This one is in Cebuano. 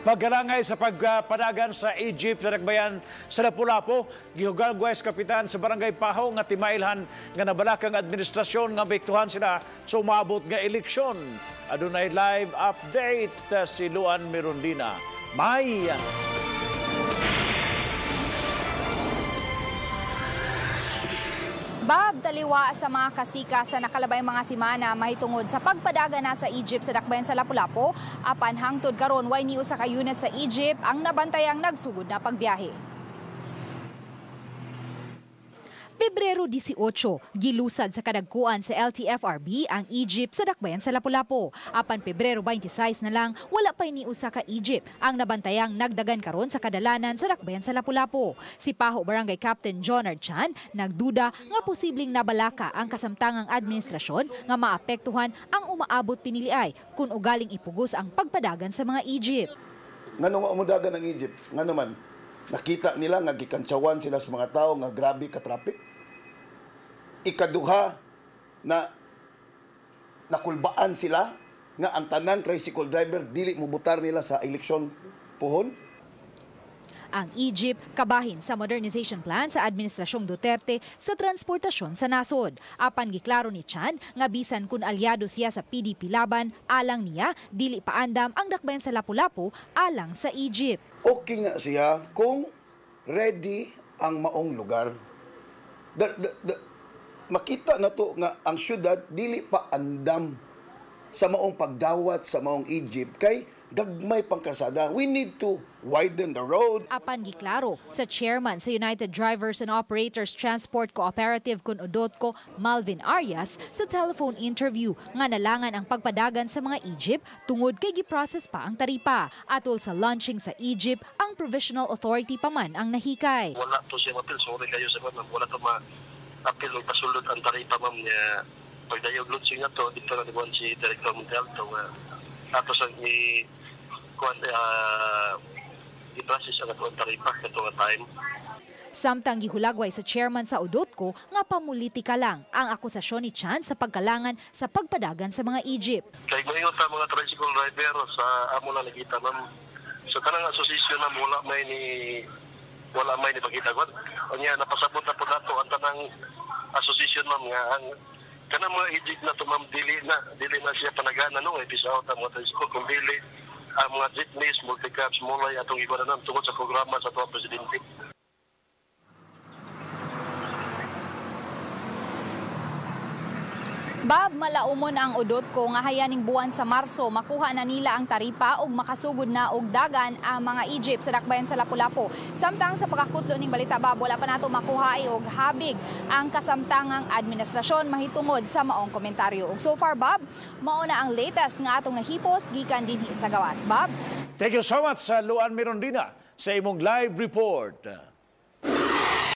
Pagkalangay sa pagpadagan sa Egypt sa Dakbayan sa Lapu-Lapu, gihugalgway sa kapitan sa Barangay Paho nga timailhan nga nabalakang administrasyon nga apektuhan sila sa umaabot nga eleksyon. Adunay live update si Luan Mirondina. May Bob, taliwa sa mga kasika sa nakalabay mga simana mahitungod sa pagpadagan na sa Egypt sa Dakbayan sa Lapu-Lapu, apan hangtod karon way ni usa ka unit sa Egypt ang nabantayang nagsugod na pagbiyahe. Pebrero 18, gilusad sa kadagkuan sa LTFRB ang Egypt sa Dakbayan sa Lapu-Lapu. Apan Pebrero 26 na lang, wala pa ni usa ka Egypt ang nabantayang nagdagan karon sa kadalanan sa Dakbayan sa Lapu-Lapu. Si Paho Barangay Captain Jonard Chan nagduda nga posibleng nabalaka ang kasamtangang administrasyon nga maapektuhan ang umaabot piniliay kung ugaling ipugos ang pagpadagan sa mga Egypt. Ngano nga umudagan ang Egypt? Ngano man? Nakita nila nga gikantsawan sila sa mga tao nga grabe ka traffic. Ikaduha na nakulbaan sila nga ang tanang tricycle driver dili mubutar nila sa eleksyon puhon. Ang Egypt kabahin sa modernization plan sa Administrasyong Duterte sa transportasyon sa nasod. Apan giklaro ni Chan nga bisan kun alyado siya sa PDP Laban, alang niya dili paandam ang Dakbayan sa Lapu-Lapu alang sa Egypt. Okay na siya kung ready ang maong lugar. Makita na to nga ang syudad dili pa andam sa maong pagdawat sa maong Egypt kay gagmay pangkasada. We need to widen the road. Apan giklaro sa chairman sa United Drivers and Operators Transport Cooperative kun Udotco, Malvin Arias, sa telephone interview nga nalangan ang pagpadagan sa mga Egypt tungod kay giprocess pa ang taripa. Atol sa launching sa Egypt, ang provisional authority pa man ang nahikay. Wala to siya mapil. Sorry kayo sa ma'am. Wala to ma-apil o pasulod ang taripa, ma'am, niya. Pagdayog launching na to, dito na niguan si Director Montealto. Tapos ang i-process ang atong taripa katong time. Samtang gihulagway sa chairman sa Udotco nga pamulitika lang ang akusasyon ni Chan sa pagkalangan sa pagpadagan sa mga Egypt. Kay moingon ta mga tricycle driver sa amo na nakita, ma'am. Sa tanang asosasyon, ma'am, wala may ni pagkita god. Unya napasabot na po nato ang tanang asosasyon, ma'am, nga ang kanang mga Egypt na to, ma'am, dili na siya panagana no, bisa out ang mga tricycle kung dili ang mga jeepneys, multicabs, mulay atong iguanan tungod sa programa sa tuwa presidente. Bob, malaumon ang Udotco nga hayaning buwan sa Marso makuha na nila ang taripa ug makasugod na og dagan ang mga Egypt sa Dakbayan sa Lapu-Lapu. Samtang sa pagkakutlo ning balita, Bob, wala pa nato makuha og habig ang kasamtangang administrasyon mahitungod sa maong komentaryo. Ug so far, Bob, mao na ang latest nga atong nahipos gikan dinhi sa gawas. Bob? Thank you so much sa Luan Mirondina sa imong live report.